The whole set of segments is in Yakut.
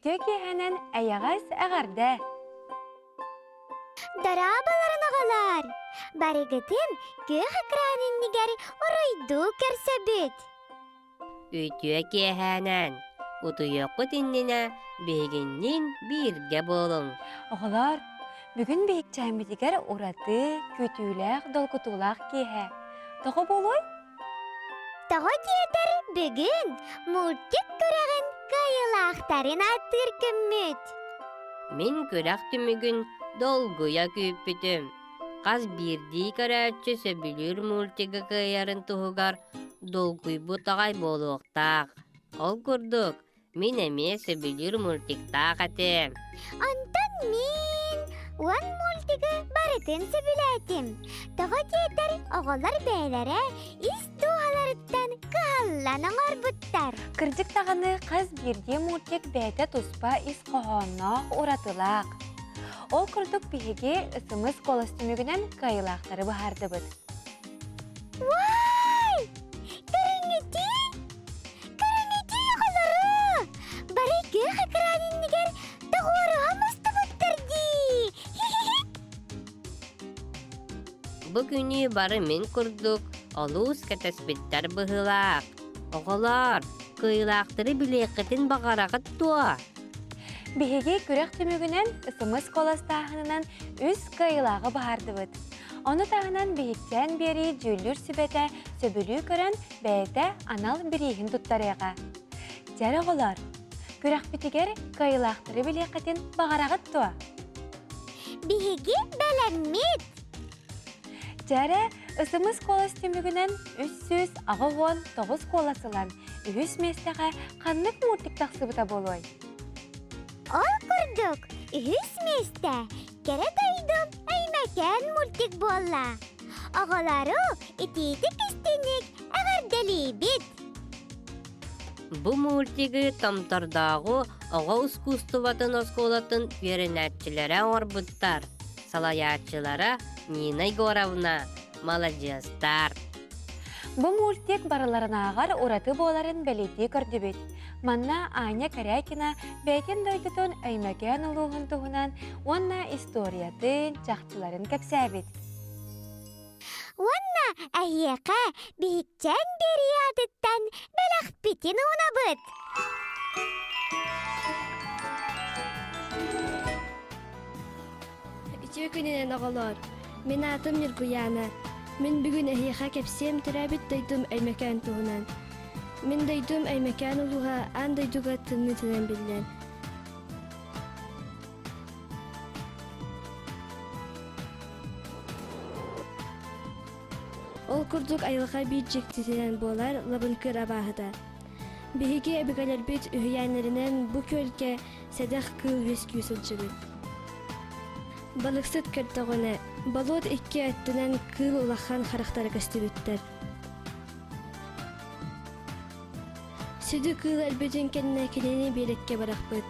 Үтүө киэһэнэн эйэҕэс эҕэрдэ! Дорооболорун оҕолоор! Барыгытын күөх экран иннигэр уруйдуу көрсөбүт! Үтүө киэһээнэн! Утуйуоххут иннинэ биһигинниин бииргэ буолуҥ! Оҕолоор, бүгүн биһикчээммитигэр ураты, күүтүүлээх, долгутуулаах киэһэ. Тоҕо буолуой? Тоҕо диэтэр бүгүн мультик күрэҕин кыайыылаахтарын ааттыыр күммүт. Мин күрэх түмүгүн долгуйа күүппүтүм. Хас биирдии көрөөччү сөбүлүүр мультигы кыайарын туһугар долгуйбут аҕай буолуохтаах. Ол курдук, мин эмиэ сөбүлүүр мультиктаах этим. Онтон мин уон мультигы барытын сөбүлээтим. Тоҕо диэтэр оҕолор бэйэлэрэ ис дууһаларыттан кыһаллан оҥорбуттар. Кырдьык даҕаны хас биирдии мультик бэйэтэ туспа ис хоһоонноох, уратылаах. Ол курдук биһиги СМС куолас түмүгүнэн кыайыылаахтары быһаардыбыт. Уай! Көрүҥҥүтүй? Көрүҥҥүтүй оҕолору! Бары күөх экран иннигэр тоҕуоруһа мустубуттар дии! Бу күнү бары мин курдук олус кэтэспиттэр быһыылаах. Оҕолоор, кыайыылаахтары билиэххитин баҕараҕыт дуо? Биһиги күрэх түмүгүнэн СМС куоластааһынынан үс кыайыылааҕы быһаардыбыт. Ону таһынан биһиктээн биэрии дьүүллүүр сүбэтэ сөбүлүү көрөн бэйэтэ анал бирииһин туттарыаҕа. Дьэр оҕолор, күрэхпитигэр кыайыылаахтары билиэххитин баҕараҕыт дуо? Биһиги бэлэммит! Дьэрэ, СМС куолас түмүгүнэн 389 куолас ылан, үһүс миэстэҕэ ханнык мультик тахсыбыта буолуой? Ол курдук, үһүс миэстэ Кэрэ дойдум Өймөкөөн мультик буолла. Оҕолору итиитик-истиҥник эҕэрдэлиибит! Бу мультигы Томтордооҕу оҕо ускуустубатын оскуолатын үөрэнээччилэрэ оҥорбуттар. Салайааччылара Нина Егоровна маладьыастар. Бу мультик барыларынааҕар ураты буоларын бэлиэтии көрдүбүт. Манна Аня Корякина бэйэтин дойдутун Өймөкөөн улууһун туһунан уонна историятын, чахчыларын кэпсээбит. Уонна эһиэхэ биһикчээн биэрии аатыттан бэлэхпитин уунабыт. Үтүө күнүнэн оҕолоор! Мин аатым Ньургуйаана. Мин бүгүн эһиэхэ кэпсиэм төрөөбүт дойдум Өймөкөөн туһунан. Мин дойдум Өймөкөөн улууһа аан дойдуга тымныытынан биллэр. Ол курдук айылҕа биир дьиктитинэн буолар Лабыҥкыр абааһыта. Биһиги өбүгэлэрбит үһүйээннэринэн бу күөлгэ сэдэх кыыл үөскүү сылдьыбыт. Балыксыт көрдөҕүнэ, болуот икки өттүнэн кыыл улахан харахтара көстүбүттэр. Сүдү кыыл өлбүтүн кэннэ кинини биэрэккэ бырахпыт.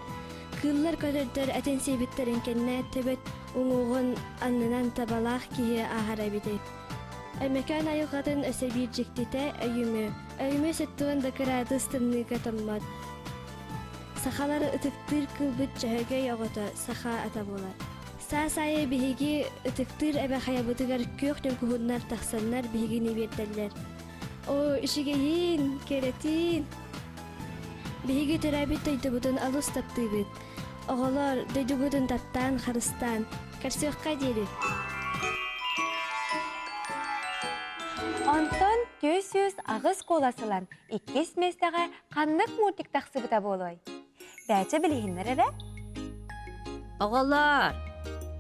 Кыыллар көтөрдөр этин сиэбиттэрин кэннэ төбөт уҥуоҕун аннынан табалаах киһи ааһара эбитий. Өймөкөөн айылҕатын өссө биир дьиктитэ өйүмү. Өйүмү сэттион да кыраадыс тымныыга томмот. Сахалар ытыктыыр кыылбыт Дьөһөгөй оҕото саха ата буолар. Саас аайы биһиги ытыктыыр эбэ хайабытыгар күөх ньургуһуннар тахсаннар биһигини биэрдэллэр. Оо, үчүгэйиин, кэрэтиин! Биһиги төрөөбүт дойдубутун алыс таптыыбыт. Оҕолор, дойдубутун таптаан, харыстаан, көрсүөххэ диэри! Онтон 408 куолас ылан иккис миэстэҕэ ханнык мультик тахсыбыта буолуой? Бээчэ билиһиннэр эрэ. Оҕолоор,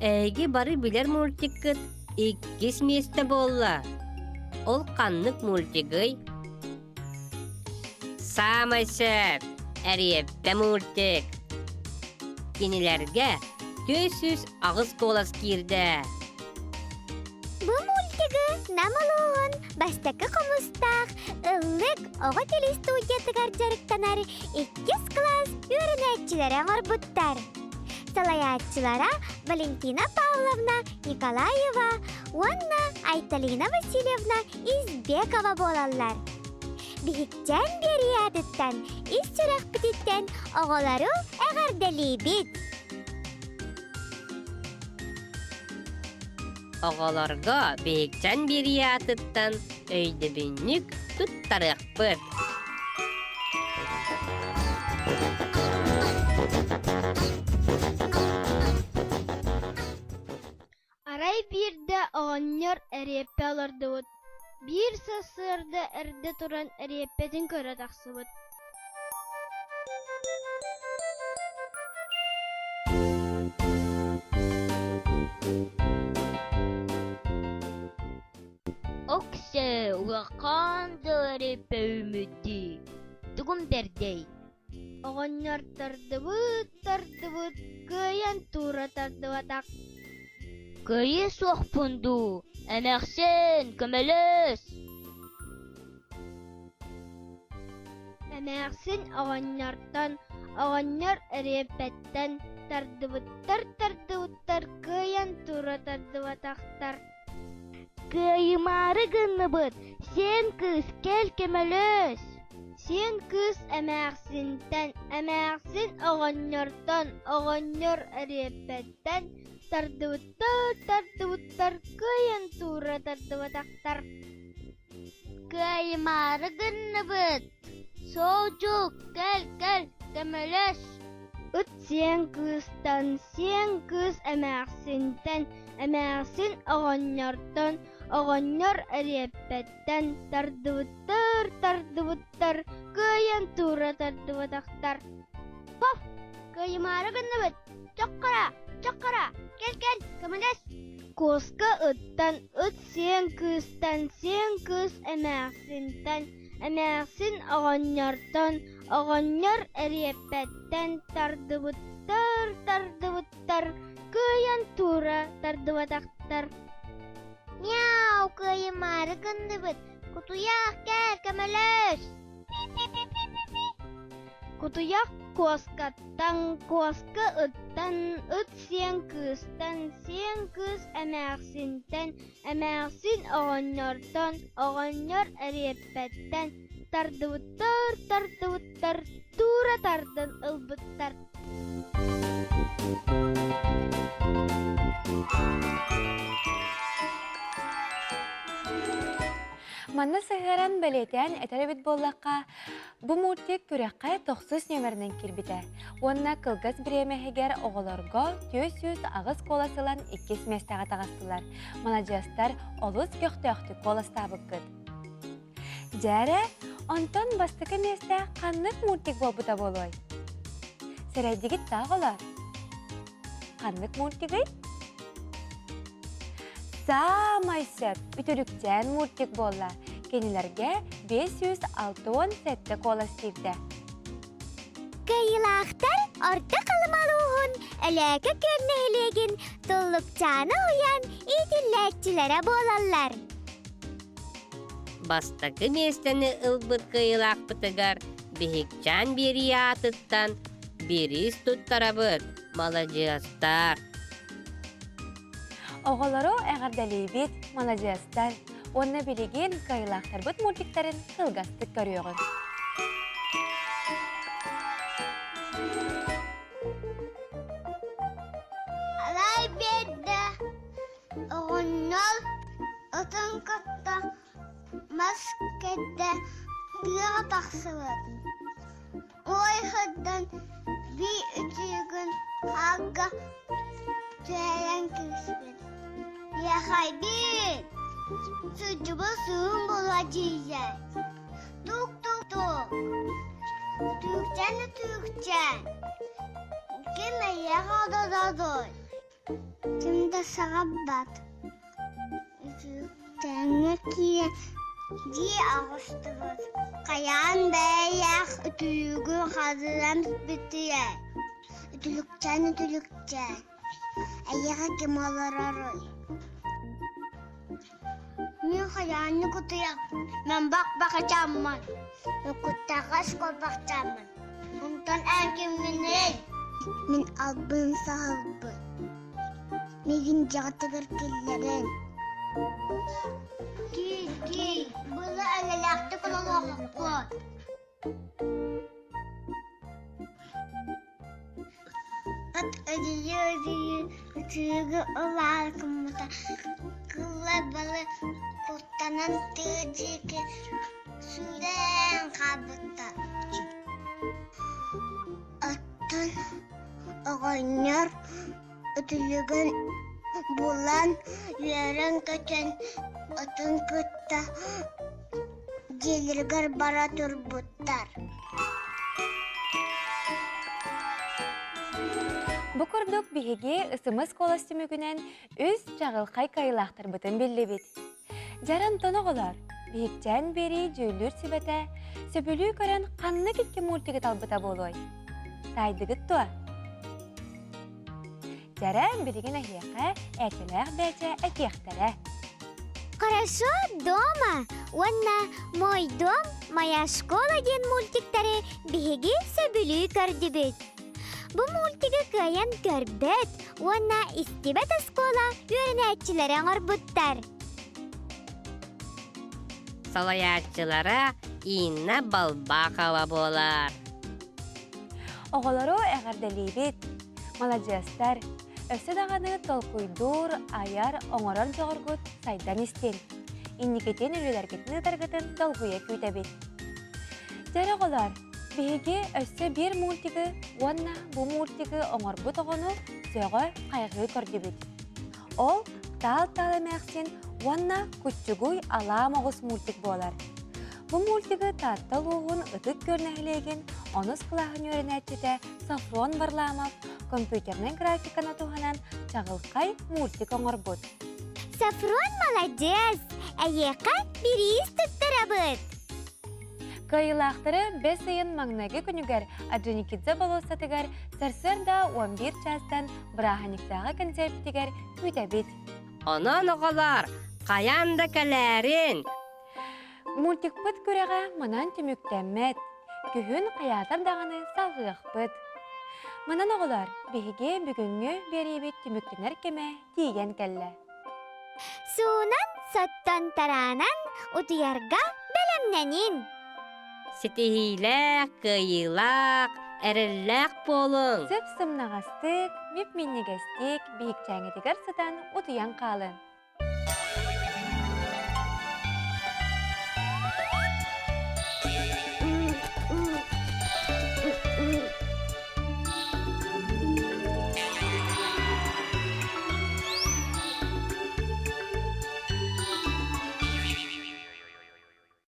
эһиги бары билэр мультиккыт иккис миэстэ буолла. Ол ханнык мультигый? Саамай сөп, эриэппэ мультик. Кинилэргэ 408 куолас киирдэ. Бу мультигы Нам улууһун бастакы хомустаах Ыллык оҕо телестудиятыгар дьарыктанар иккис кылаас үөрэнээччилэрэ оҥорбуттар. Салайааччылара Валентина Павловна Николаева уонна Айталина Васильевна Избекова буолаллар. Биһикчээн биэрии аатыттан ис сүрэхпититтэн оҕолору эҕэрдэлиибит! Оҕолорго биһикчээн биэрии аатыттан өйдөбүнньүк туттарыахпыт. Арай биирдэ оҕонньор эриэппэ олордубут. Биир сарсыарда эрдэ туран эриэппэтин көрө тахсыбыт. Оксэ, улахан да эриэппэ үүммүт дии. Тугум бэрдэй? Оҕонньор тардыбыт, тардыбыт, кыайан туура тардыбатах. Кыайыы суохпун дуу, эмээхсин, көмөлөс! Эмээхсин оҕонньортон, оҕонньор эриэппэттэн тардыбыттар, тардыбыттар, кыайан туура тардыбатахтар. Кыайымаары гынныбыт, сиэн кыыс кэл көмөлөс! Сиэн кыыс эмээхсинтэн, эмээхсин оҕонньортон, оҕонньор эриэппэттэн тардыбыттар, тардыбыттар, кыайан туура тардыбатахтар. Кыайымаары гынныбыт, Соодьук, кэл, кэл, көмөлөс! Ыт сиэн кыыстан, сиэн кыыс эмээхсинтэн, эмээхсин оҕонньортон, оҕонньор эриэппэттэн тардыбыттар, тардыбыттар, кыайан туура тардыбатахтар. Хоп, кыайымаары гынныбыт, чоххара, чоххара, кэл-кэл, көмөлөс! Куоска ыттан, ыт сиэн кыыстан, сиэн кыыс эмээхсинтэн, Эмээхсин оҕонньортон, оҕонньор эриэппэттэн тардыбыттар, тардыбыттар, кыайан туура тардыбатахтар. Мяу, кыайымаары гынныбыт, кутуйах кэл, көмөлөс! Пи-пи-пи-пи-пи! Кутуйах куоскаттан, куоска ыттан, ыт сиэн кыыстан, сиэн кыыс эмээхсинтэн, Эмээхсин оҕонньортон, оҕонньор эриэппэттэн тардыбыттар, тардыбыттар, туура тардан ылбыттар. Манна сыһыаран бэлиэтээн этэр эбит буоллахха, Бу мультик күрэххэ тохсус нүөмэринэн киирбитэ уонна кылгас бириэмэ иһигэр оҕолорго 408 куолас ылан иккис миэстэҕэ таҕыстылар. Маладьыастар олус көхтөөхтүк куоластаабыккыт. Дьээрэ, онтон бастакы миэстэ ханнык мультик буолбута буолуой? Сэрэйдигит да оҕолор? Ханнык мультигый? Саамай сөп үтүрүкчээн мультик буолла. Кинилэргэ 567 куолас киирдэ. Кыайыылаахтар Орто Халыма улууһун Өлөөкө Күөл нэһилиэгин Туллукчаана уһуйаан иитиллээччилэрэ буолаллар. Бастакы миэстэни ылбыт кыайыылаахпытыгар Биһикчээн биэрии аатыттан бириис туттарабыт. Маладьыастар! Оҕолору эҕэрдэлиибит, маладьыастар! Уонна билигин кыайыылаахтарбыт мультиктарын кылгастык көрүөҕүҥ. Алай биэрдэ оҕонньор ытын кытта мас кэрдэ тыаҕа тахсыбыт. Ой сылдьан биир үтүгүн хаарга түһэрэн кэбиспит. Яхайбин! Сылдьыбыт сыһын буола дьиийэр. Тук-тук-тук! Түүкчэн да түүкчэн! Ким эйиэхэ олоророй? Ким да саҕарбат. Үтүктээҥҥэ киирэн дии оҕустубут. Хайаан бэйээх үтүлүгүн хатыран бүтүйэ. Үтүлүкчээн үтүлүкчээн, эйиэхэ ким олороруй? Мин хайаанны кутуйах, мен бак-бакачааммын, куттаҕас куобахчааммын. Онтон эн кимҥиний? Мин албын саһылбын. Миигин дьаҕатыгар киллэрэн. Кий, кий, была элэлээхтик олоруохпун. Үтүлүгү ылаары гыммыта, кыыллар бары куттанан тыа диэки сүүрэн хаалбыттар. Оттон оҕонньор үтүлүгүн булан үөрэн-көтөн ытын кытта дьиэлэригэр бара турбуттар. Бу курдук биһиги ысымыс куолас түмүгүнэн үс чаҕылхай кайылаахтарбытын биллибит. Дьаран оҕолор, биһикчээн биэрии дьүүллүүр сүбэтэ сөбүлүү көрөн ханнык икки мультигы талбыта буолуой? Таайдыгыт дуо? Дьэрэ билигин эһиэхэ ээчэлээх бээчэ этиэхтэрэ. Хорошо дома уонна Мой дом, моя школа диэн мультиктары биһиги сөбүлүү көрдүбүт. Бу мультигы кыайан көрбөт уонна истибэт оскуола үөрэнээччилэрэ оҥорбуттар. Салайааччылара Инна Балбахова буолар. Оҕолору эҕэрдэлиибит! Маладьыастар! Өссө даҕаны толкуйдуур, айар, оҥорор дьоҕургут сайдан истин. Инникитин үлэлэргитин ыытаргытын долгуйа күүтэбит. Дьэ оҕолор, биһиги өссө биир мультигы уонна бу мультигы оҥорбут оҕону сөҕө, хайҕыы көрдүбүт. Ол Таал-таал эмээхсин уонна Куччугуй алаа моҕус мультик буолар. Бу мультигы Таатта улууһун Ытык Күөл нэһилиэгин онус кылааһын үөрэнээччитэ Софрон Варламов компьютернай графиканы туһанан чаҕылхай мультик оҥорбут. Софрон маладьыас! Эйиэхэ бириис туттарабыт! Кыайыылаахтары бэс ыйын маҥнайгы күнүгэр Орджоникидзе болуоссатыгар сарсыарда 11 чаастан бырааһынньыктааҕы концерпитигэр күүтэбит. Онон оҕолор, хайаан да кэлээрин! Мультикпыт күрэҕэ манан түмүктэммэт. Күһүн хайаатар даҕаны салҕыахпыт. Манан оҕолор, биһиги бүгүҥҥү биэриибит түмүктэнэр кэмэ тиийэн кэллэ. Суунан, соттон тараанан утуйарга бэлэмнэнин! Ситиһиилээх, кыайыылаах, эрэллээх буолуҥ! Сып-сымнаҕастык, мип-минньигэстик биһикчээҥҥитигэр сытан утуйан хаалын.